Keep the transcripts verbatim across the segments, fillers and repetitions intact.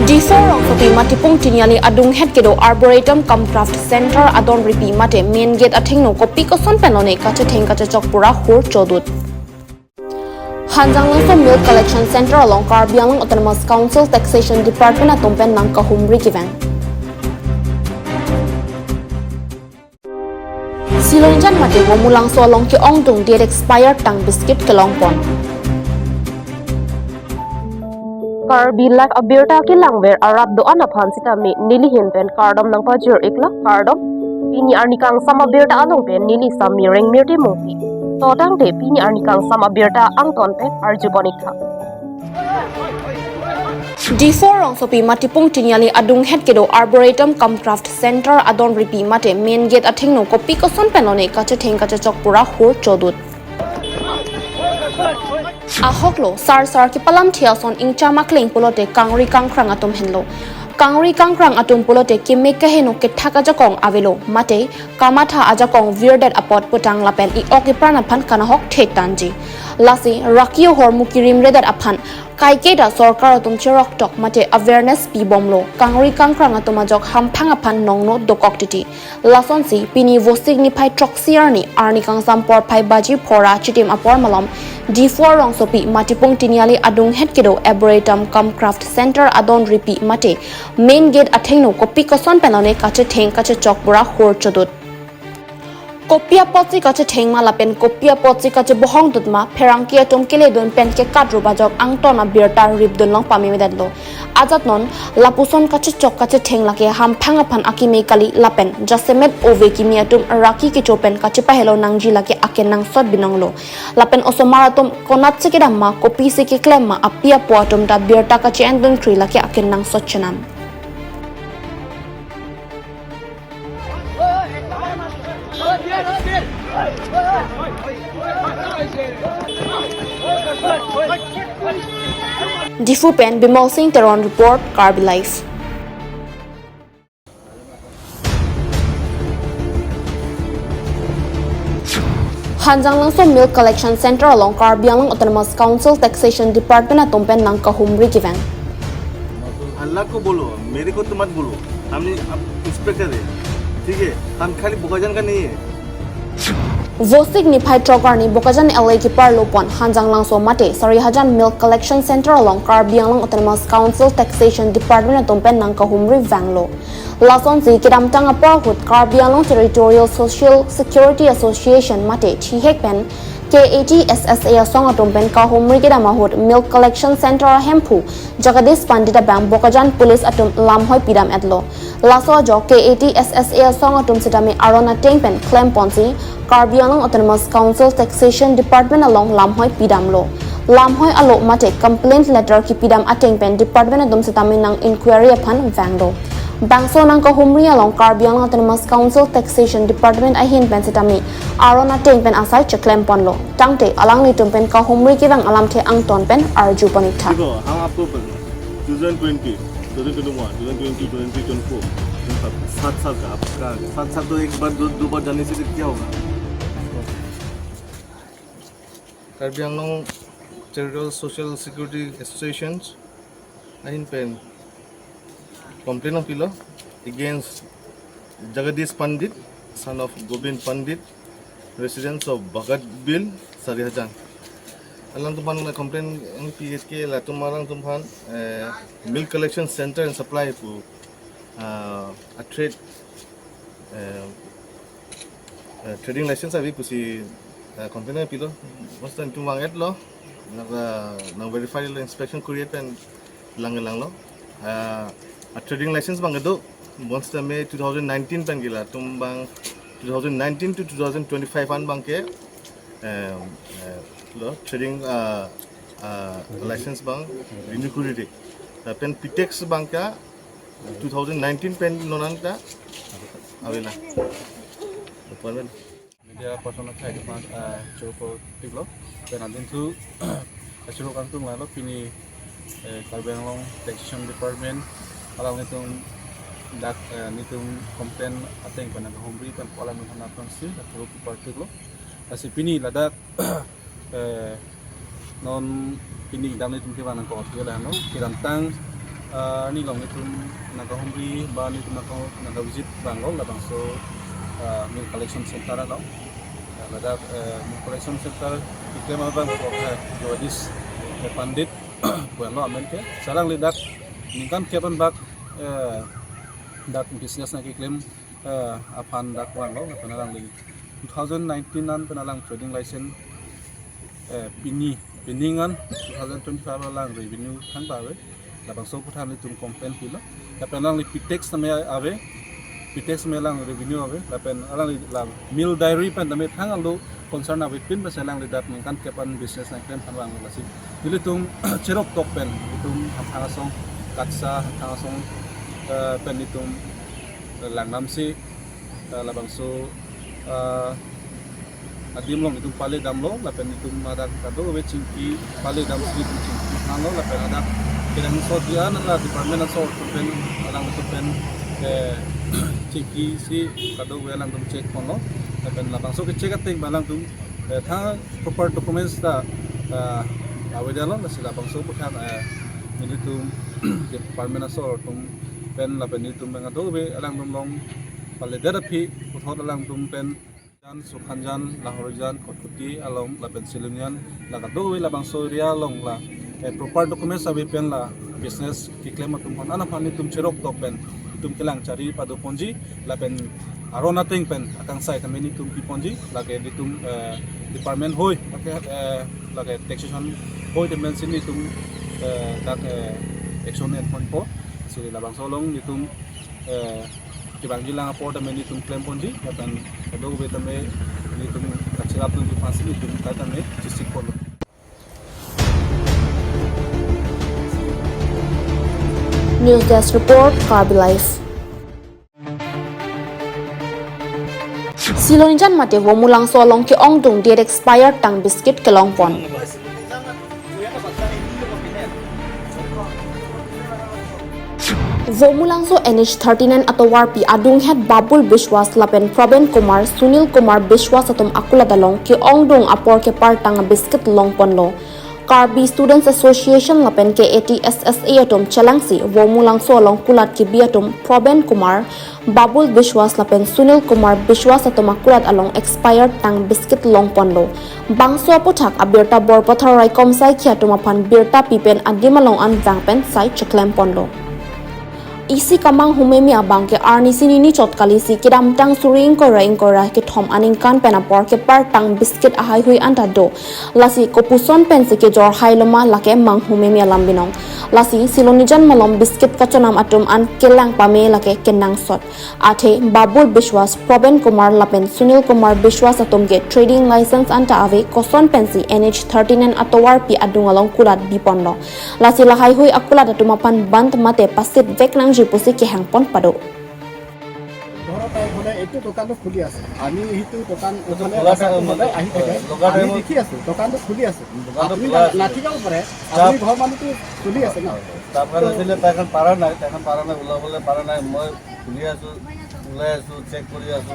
Diphu rongsopi Matipung Tiniali adunghet kedo Arboretum cum Craft Center adon ripi mate main gate athengno kopi koson pen lone kachetheng kachechok pura hur chodut. Hanjanglangso Milk Collection Center along Karbi Anglong Autonomous Council Taxation Department atum pen nangkahumri kevang. Silonjan mate Gomulangso along ke-ongdung date expired tang biscuit kelongpon. Karbi Live abirta kelangver arap do-an aphan sitame nelihin pen kardom nangpajir-iklo, kardom. Pini arni kangsam abirta along pen neli Sami Rengmirti Mungpi. To tangte pini arni kangsam abirta angton pen arjupon-iktha. Diphu rongsopi Matipung Tiniali adunghet kedo Arboretum cum Craft Center adon ripi mate main gate athengno kopi koson pen lone kachetheng kachechok pura hur chodut. Ahoklo, sar sar kepalamthe ason ingcham akleng pulote kangri kangkrang atum henlo. Kangri kangkrang atum pulote keme kaheno kethak ajakong avelo, mate kamatha ajakong virdet apot putang lapen i-ok ipran aphan kanahok thektanji. Lasi raki ohormu kirimredet aphan kaiketa sorkar atum cheroktok mate awareness pibomlo. Kangri kangkrang atum ajok hamphang aphan nongno dokok titi. Lasonsi pini Vosik niphai throksi arni, arni kangsam porphai baji phora chitim apor malom, Diphu rongsopi Matipung Tiniali adunghet kedo Arboretum cum Craft Center adon ripi mate main gate athengno kopi koson pen lone kachetheng kachechok pura hur chodut. Kopi apotsi kachetheng ma lapen kopi apotsi kachebohong dut ma pherangke atum keledun pen kekat rup ajok angton abirta ripdun long pamemedetlo. Ajat non lapuson kachechok kachetheng lake hamphang aphan akeme kali lapen jasemet ove kimi atum raki kecho pen kachepahelo nangji lake akenangsot binonglo. Lapen osomar atum konatsi kedam ma kopisi keklem ma api apo atum ta birta kache-endunkri lake akenangsot chenam. Diphu pen Bimal Singh Teron report, Karbi Live. Hanjanglangso Milk Collection Center along Karbi Anglong Autonomous Council Taxation Department atum pen nangkahumri kevang. अल्लाह को बोलो, मेरे को तो मत बोलो। हम इंस्पेक्टर है, ठीक है? हम खाली बोकाजान का नहीं है। Vosik niphai throk arni Bokajan L A keparlopon Hanjanglangso mate Sarihajan Milk Collection Center along Karbi Anglong Autonomous Council Taxation Department atum pen nangkahumri vanglo. Lasonsi kedamtang apor ahut Karbi Anglong Territorial Social Security Association mate thihek pen K A T S S A asong atum pen kahumri kedam ahut Milk Collection Center ahemphu Jagadish Pandit abang Bokajan Police atum lamhoi pidam-etlo. Laso ajok K A T S S A asong atum sitame aron ateng pen klemponsi Karbi Anglong Autonomous Council Taxation Department along lamhoi pidamlo. Lamhoi alo mate complaint letter kipidam ateng pen department atum sitame nang inquiry aphan vanglo. Bangso nangkahumri along Karbi Anglong Autonomous Council Taxation Department ahin pen sitame aron ateng pen asai cheklemponlo. Tangte alanglitum pen kahumri kevang alamthe angton pen arjupon-iktha. देखो, हम आपको two thousand twenty, two thousand twenty one, two thousand twenty, two thousand twenty four, सात साल का आपका, सात साल तो एक बार, दो, दो बार जाने से क्या होगा? Karbi Anglong Territorial Social Security Association ahin pen complaint nangpilo against Jagadish Pandit, son of Govind Pandit, residents of Bhagat Bill, Sarihajan. Alangtum aphan complaint nangpi ke latum alangtum aphan, eh, milk collection center and supply pu, ah, a trade, eh, eh, trading license ave pusi, eh, complaint nangpilo. Bonta netum vang-etlo, nang, eh, nang verify lo, inspection kori-et pen lang langlo. Ah, a trading license abang kedo, bonsitame two thousand nineteen pen ke latum abang, two thousand nineteen to two thousand twenty-five an abang ke, eh, eh, lo trading, ah, ah, license abang renew kori-re. Lapen Pitex abang ke two thousand nineteen pen non an ta avela. Department. Media person akhai kepan, ah, choro-iklo. Pen adin thu, ah, choro kangtung lalo pini, eh, Karbi Anglong Taxation Department alanglitum dak, eh, netum complaint ateng pen nangkahumri pen alanglitum aphan aphrangsi dak choro-ik partiklo. Lasi pini ladak, eh, non pini dam netum kevang nangkok-ok lalo. Kedamtang, Ah, arni along netum Naga Humri ba netum Naga, Naga visit vanglo labangso, ah, milk collection center along. Ah, ladak, eh, milk collection center keklem abang ko, eh, Jagadish, eh, Pandit, pu-anlo amen ke. Lasi alangli dak ningkan kep-an bak, eh, dak business nangkeklem, eh, aphan dak vanglo, lapen alangli two thousand nineteen an pen alang trading license, eh, pini, pining an two thousand twenty-five alang revenue thangta ave. Labangso aphuthak netum complain pilo. Lapen alangli Pitex tame ave. Pitex tame alang revenue ave. Lapen alangli la milk dairy pen tame thang alo concern avepin pensi alangli dak ningkan kep-an business nangkeklem aphan vanglo lasi. Nelitum cherok tok pen, itum Hamphang asong, KATSA Hamphang asong, eh, pen itum, eh, langdamsi, eh, labangso, eh, adim along itum pale damlo, lapen itum ladak kadokave chingki pale damsi itum chingki thanlo, lapen ladak kenangsot an la department aso atum pen, alangtum pen, eh, chingkisi kadokave alangtum check ponlo, lapen labangso ke check ateng ba alangtum, eh, thang proper documents ta, eh, avedetlo, lasi labangso aphuthak, eh, nelitum department aso atum pen lapen nelitum pen kadokave alangtum along paledet aphi puthot alangtum pen jan, Sukhanjan, Lahorijan, Kotkuti along lapen Silonijan, la kadokave labangso area along la, eh, proper documents ave pen la business keklem atum aphan, an aphan netum cherok tok pen itum kelang chari pado ponji, lapen aron ateng pen akangsai tame netum pi ponji, lake netum, eh, department hoi, lake, eh, lake taxation hoi atum pensi netum, eh, dak, eh, action en ponpo. Lasi labangso along netum, eh, kevangji lang apor tame netum klem ponji, lapen kadokave tame netum kachirap dunji aphansi netum kai tame chisik ponlo. News Desk Report, Karbi Live. Silonijan mate Vomulangso along ke-ongdung date expired tang biscuit kelong pon. Vomulangso N H thirty-nine atovarpi adunghet Babul Biswas lapen Proben Kumar, Sunil Kumar Biswas atum akulat along ke-ongdung apor kepartang biscuit longponlo. Karbi Students Association lapen K A T S S A atum chelangsi Vomulangso along kulat kebi atum Proben Kumar, Babul Biswas lapen Sunil Kumar Biswas atum akulat along expired tang biscuit longponlo. Bangso aphuthak abirta Borpathar Raikom Saikhi atum aphan birta pipen adim along an vang pen sai cheklemponlo. Isi kemang humeme abang ke arnisi nini chot kalisi kedamtang suri ingkoi ra ingkoi ra kethom aningkan pen apor kepartang biscuit ahaihui anta do. Lasi kopuson pensi kejor hailoma lake mang humeme alam binong. Lasi Silonijan malom biscuit kachonam atum an kelang pame lake kenangsot. Athe Babul Biswas, Proben Kumar lapen Sunil Kumar Biswas atum ke trading license anta ave, koson pensi N H thirty-nine atovarpi adung along kulat biponlo. Lasi lahaihui akulat atum aphan band mate pasit vek nangji pusi kehang pon pado. ধৰক, এই বোলে এইটো দোকানটো খুলি আছে, আমি সেইটো দোকান এইটো ইফালে খোলা ৰাস্তাটো থাকে, মানে, আহি থাকে, লগা আমি টাইমত দেখি আছো দোকানটো খুলি আছে। দোকানটো আপুনি খোলা না-, আছে। নাথাকিব পাৰে, আপুনি ষ্টাফ ঘৰ মানুহটো খুলি আছে ন? ষ্টাফ আছিলে, তাইখন পাৰা নাই, তাইখন পাৰা নাই, ওলাবলৈ পাৰা নাই। মই খুলি আছো, ওলাই আছো, চেক কৰি আছো,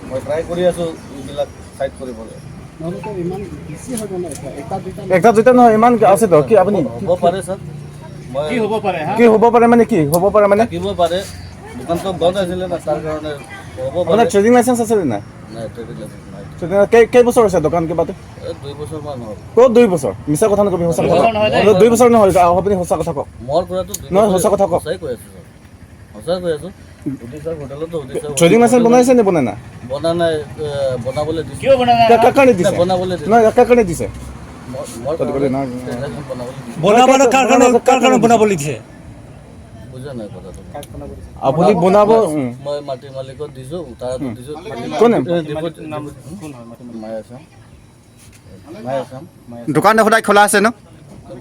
মই ট্ৰাই কৰি আছো এইবিলাক চাইড কৰিবলৈ। নহ'লেতো ইমান বেছি হৈ গ'ল ন, এতিয়া এটা দুটা এটা দুটা নহয়, ইমান আছে তো। কি আপুনি হ'ব পাৰে, ছাৰ। মই কি হ'ব পাৰে, হা? কি হ'ব পাৰে মানে, কি হ'ব পাৰে মানে? থাকিব পাৰে, দোকানটো বন্ধ আছিলে না, তাৰ কাৰণে হ'ব আপোনাৰ পাৰে। ট্ৰেডিং লাইচেন্স আছে নে নাই? নাই, ট্ৰেডিং লাইচেন্স নাই। ট্ৰেডিং, কেই, কেই বছৰ হৈছে দোকান কিবাতে? এই দুই বছৰমান হ'ল। ক'ত দুই বছৰ? মিছা কথা নকবি, সঁচা কথা কওক। দুই বছৰ নহয়, আপুনি সঁচা কথা কওক। মোৰ ঘৰতো দুই নহয়, বছৰ। সঁচা কথা কওক। সঁচাই কৈ আছো, ছাৰ। সঁচাই কৈ আছো। সুধি চাওক, হোটেলতো সুধি চাওক। ট্ৰেডিং লাইচেন্স বনাইছে নে বনোৱা নাই? বনা নাই, এ, বনাবলৈ দিছে। কিয় বনা নাই? কা-, কা-, কাৰণে দিছে? নাই, বনাবলৈ দিছে। নহয়, কা-, কাৰণে দিছে? মই, মই ট্ৰেডিং লাইচেন্স বনাবলৈ দিছে। বনাবলৈ কাৰ কাৰণে, কাৰ কাৰণে বনাবলৈ দিছে? বুজা নাই কথাটো। আপুনি বনাব, মই, উম। মই মাটি মালিকক দিছো, তাত উম। দিছো। কোনে? এ, ডিপু-, ডিপু-, কোন হয় মাটি মালিক? মায়ে আছে। দোকানটো সদায় খোলা আছে ন?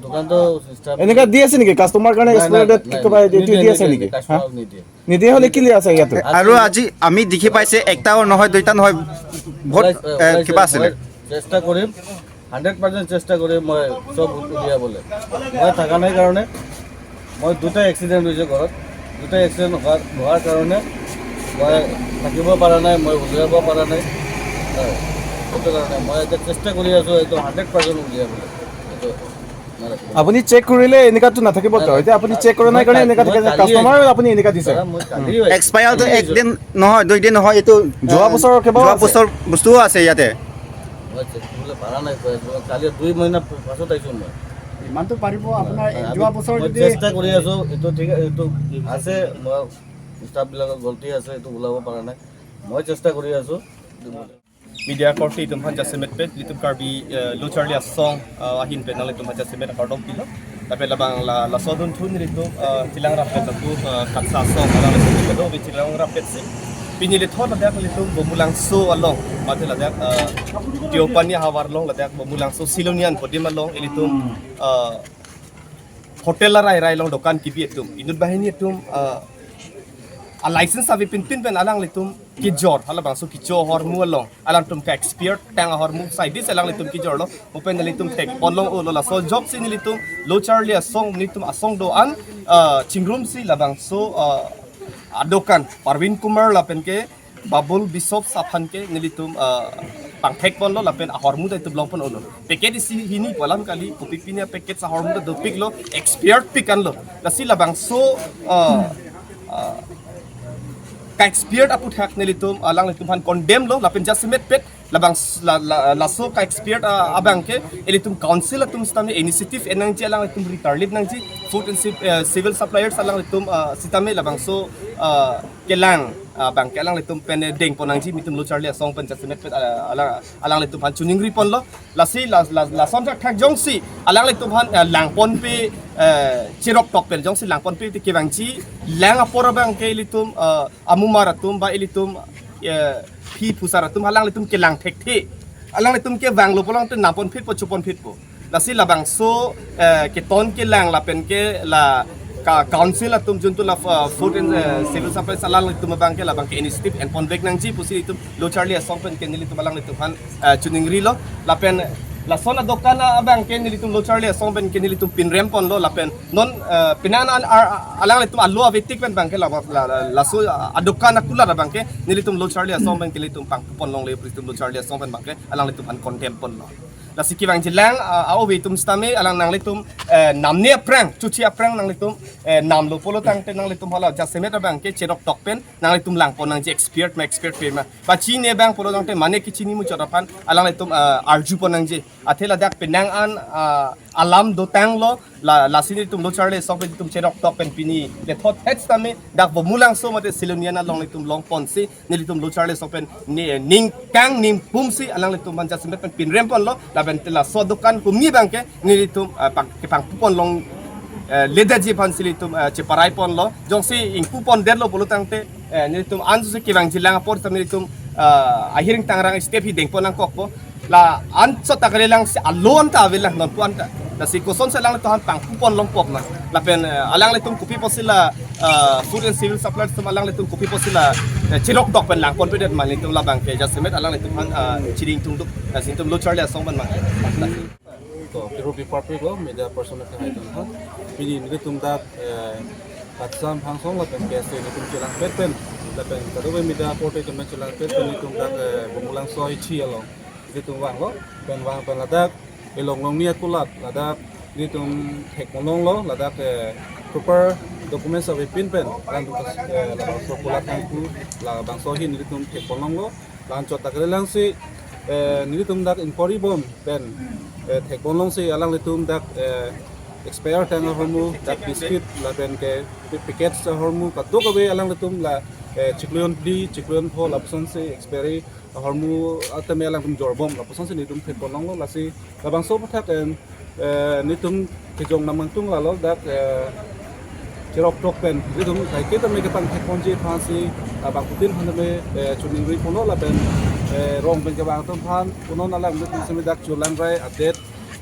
দোকানটো ষ্টাফ এনেকা দি আছে নেকি? কাষ্টমাৰ কাৰণে নাই, নাই, এক্সপায়াৰ ডেট নাই, কিবা নাই, দি, দি নিদিয়ে, আছে নিদিয়ে, নেকি? কাষ্টমাৰ হা? নিদিয়ে। নিদিয়া হ'লে কি আছে ইয়াতে? আৰু আজি আমি দেখি পাইছে, একটাও নহয়, দুইটা নহয়, বহুত, ওলাইছে, এ, ওলাইছে। কিবা আছিলে। মই চেষ্টা কৰিম, হাণ্ড্ৰেড পাৰ্চেণ্ট চেষ্টা কৰিম মই চব উলিয়াবলৈ। মই থকা নাই কাৰণে মই দুটা এক্সিডেণ্ট হৈছে ঘৰত। দুটা এক্সিডেণ্ট হোৱাৰ, হোৱাৰ কাৰণে মই থাকিব পৰা নাই, মই উলিয়াব পৰা নাই। হয়, সেইটো কাৰণে মই এতিয়া চেষ্টা কৰি আছোঁ, এইটো হাণ্ড্ৰেড পাৰ্চেণ্ট উলিয়াবলৈ। এইটো আপুনি চেক কৰিলে এনেকুৱাতো নাথাকিব তো। এতিয়া আপুনি চেক কৰা নাই কাৰণে এনেকুৱা থাকে যে কাষ্টমাৰ আপুনি এনেকুৱা দিছে। দাদা, মই কালি এক্সপায়াৰ তো একদিন নহয়, দুই দিন নহয়, এইটো যোৱা বছৰৰ কেইবাও যোৱা আছে। বছৰ বস্তুও আছে ইয়াতে। মই চেক কৰিবলৈ পৰা নাই, কৈ আছো। মই কালি দুই মহিনা পাছত আহিছো মই। ইমানটো পাৰিব আপোনাৰ এই মই যোৱা বছৰ মই যদি চেষ্টা কৰি আছো, এইটো ঠিক, এইটো আছে। মই ষ্টাফ বিলাকৰ গলতি আছে, এইটো ওলাব পৰা নাই। মই চেষ্টা কৰি আছো। Media korte itum aphan jasemet pet, ilitum Karbi, eh, Lo Charli Asong, eh, ahin pen nanglitum aphan jasemet akardom pilo. Lapen labang la, laso adunthu nelitum, eh, chelang rapet lapu, eh, Katsa Asong, alanglitum chikado ave chelang rapet si. Pini lethot ladak nelitum Bomulangso along, mate ladak, eh, Tiopani havar along ladak Bomulangso Silonian podium along ilitum, eh, hotel arai rai along dokan kebi atum, inut banghini atum, eh, a license ave pinpin pen alanglitum kejor, halabangso kecho ahormu along, alangtum ke-expired tang ahormu saidis alanglitum kejorlo, lapen nelitum thekponlong-olo. Laso ajoksi nelitum Lo Charli Asong, nelitum asong do-an, ah, chingrumsi labangso, ah, adokan Parvin Kumar lapen ke Babul Bishop aphan ke nelitum, ah, pangthekponlo lapen ahormu ta itum longpon-olo. Packet isi hini pu alam kali, kopi pini a-packet ahormu ta dopiklo, expired pik anlo. Lasi labangso, ah, ah, ka-expired aputhak nelitum, ah, alanglitum aphan condemn lo lapen jasemet pet labang s-, la, la, laso ka-expired, ah, abang ke ilitum council atum sitame initiative en nangji, alanglitum retarlit nangji, food and civ-, eh, civil suppliers alanglitum, ah, sitame labangso, ah, kelang, ah, abang ke alanglitum pen, eh, dengpon nangji, nelitum Lo Charli Asong pen jasemet pet, ah, alang, alanglitum aphan choningriponlo. Lasi la, la, lason thakthak jongsi alanglitum aphan, eh, langponpe, eh, cherok tok pen jongsi langponpe te kevangji lang apor abang ke ilitum, eh, amumar atum ba ilitum, eh, phi phusar atum alanglitum kelang thekthe. Alanglitum kevanglo pulote namponphitpo, choponphitpo. Lasi labangso, eh, keton kelang lapen ke la ka council atum juntu la, eh, food and, eh, civil supplies alanglitum abang ke labang ke initiative enponvek nangji pusi itum Lo Charli Asong pen ke nelitum alanglitum aphan, eh, choningrilo. Lapen lason adokan abang ke nelitum Lo Charli Asong pen ke nelitum pinremponlo lapen non, eh, pinan an ar, alanglitum alo avetik pen abang ke la, la, la, laso, ah, adokan akulat abang ke nelitum Lo Charli Asong pen ke nelitum pangpuponlongle, nelitum Lo Charli Asong pen abang ke alanglitum aphan condemn ponlo. Lasi kevangji lang, ah, a-ove atum sitame alang nanglitum, eh, namne aphrang, chuchi aphrang nanglitum, eh, namlo pulo tangte nanglitum hala jasemet abang ke cherok tok pen nanglitum langpon nangji expired ma expired pe ma. Ba chini abang pulo tangte mane kechini muchot aphan alanglitum, eh, arjupon nangji. Athe ladak penang an, eh, alam dotanglo, la, lasi nelitum Lo Charli Asong pen itum cherok tok pen pini lethot het sitame dak Bomulangso mate Silonian along nelitum longponsi nelitum Lo Charli Asong pen ni, ningkang ningpumsi alanglitum aphan jasemet pen pinremponlo, lapen te laso adokan humi abang ke nelitum, eh, pang, kepangpuponlong, eh, ledaji aphansi nelitum, eh, cheparaiponlo. Jongsi ingpupondetlo pulo tangte, eh, nelitum ansi kevangji lang apor sitame nelitum, eh, ahiring tangrang step hi dengpon nangkokpo. La anchot ta kali lang si alon ta avelang non puan ta. Lasi kosonsi alanglitum aphan pangpuponlongpo ma. Lapen, eh, alanglitum kopi pusi la, eh, food and civil supplies atum alanglitum kopi pusi la, eh, cherok tok pen langponpedet ma nelitum labang ke jasemet alanglitum aphan, eh, chining tungduk. Lasi nelitum Lo Charli Asong pen ma. To, Piru Bipar Piru, media person ke hai tong ha. Pini nelitum dak, eh, Katsam Hangsong lapen K S A nelitum chelangpet pen, lapen kadokave media korte atum chelangpet pen nelitum dak, eh, Bomulangso ichi along nelitum vanglo, pen vang pen ladak elong longni akulat ladak nelitum thekponlonglo, ladak, eh, proper documents ave pinpen, alanglitum, eh, labangso akulat nangpu, labangso ahin nelitum thekponlonglo, la anchot ta kali lang si, eh, nelitum dak inquiry bom pen, eh, thekponlongsi alanglitum dak, eh, expire tang ahormu, dak biscuit lapen ke pa-, packets ahormu kadokave alanglitum la, eh, chiklo jon phli, chiklo jon pho lapusonsi expiry ahormu atame alanglitum jorbom lapusonsi nelitum thekponlonglo. Lasi labangso aputhak, em, eh, nelitum kejong nam kangtung lalo dak, eh, cherok tok pen nelitum kaike tame kepangthekponji aphansi, ah, bangphutin aphan tame, eh, choningriponlo lapen, eh, rong pen kevang atum aphan punon alanglitum sitame dak cholangrai adet,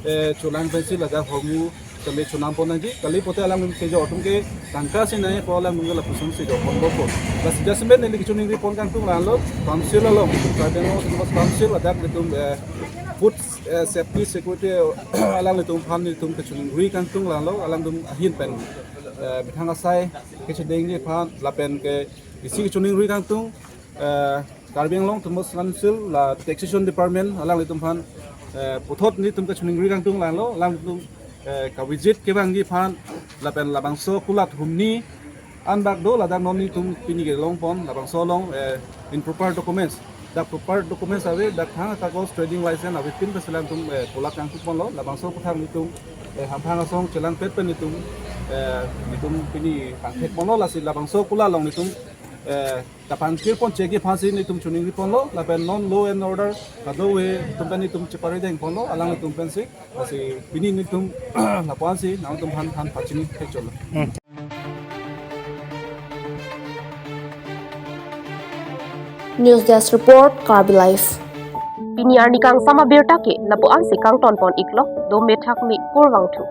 eh, cholang pensi ladak ahormu tame chonampon nangji, kali pote alanglitum kejor atum ke tangka si nangpo, alanglitum ke lapusonsi jorponpo. Lasi jasemet neli kechoningripon kangtung lalo, council along, Karbi Anglong Autonomous Council ladak nelitum, eh, food, eh, safety security alanglitum aphan nelitum kechoningri kangtung lalo, alanglitum ahin pen, eh, methang asai kechedengji aphan lapen ke isi kechoningri kangtung, eh, Karbi Anglong Autonomous Council la Taxation Department alanglitum aphan, eh, puthot nelitum kechoningri kangtung lalo, alanglitum eh, ka visit kevangji aphan lapen labangso kulat humni anbak do, ladak non netum pini kelongpon labangso along, eh, in proper documents. Dak proper documents ave, dak thang kagos, trading license avepin pensi alangtum, eh, kulat kangthukponlo. Labangso aputhak netum, eh, hamphang asong chelangpet pen netum, eh, netum pini kangthekponlo. Lasi labangso kulat along netum, eh, kapangkirponchekji aphansi netum choningriponlo, lapen non law and order kadokave atum pen netum cheparidengponlo, alanglitum pensi. Lasi pini netum lapu-ansi nangtumphan than pachini thekchotlo. News Desk Report, Karbi Live. Pini arni kangsam abirta ke lapu-ansi kangtonpon-iklo, do methak me kurvangthu.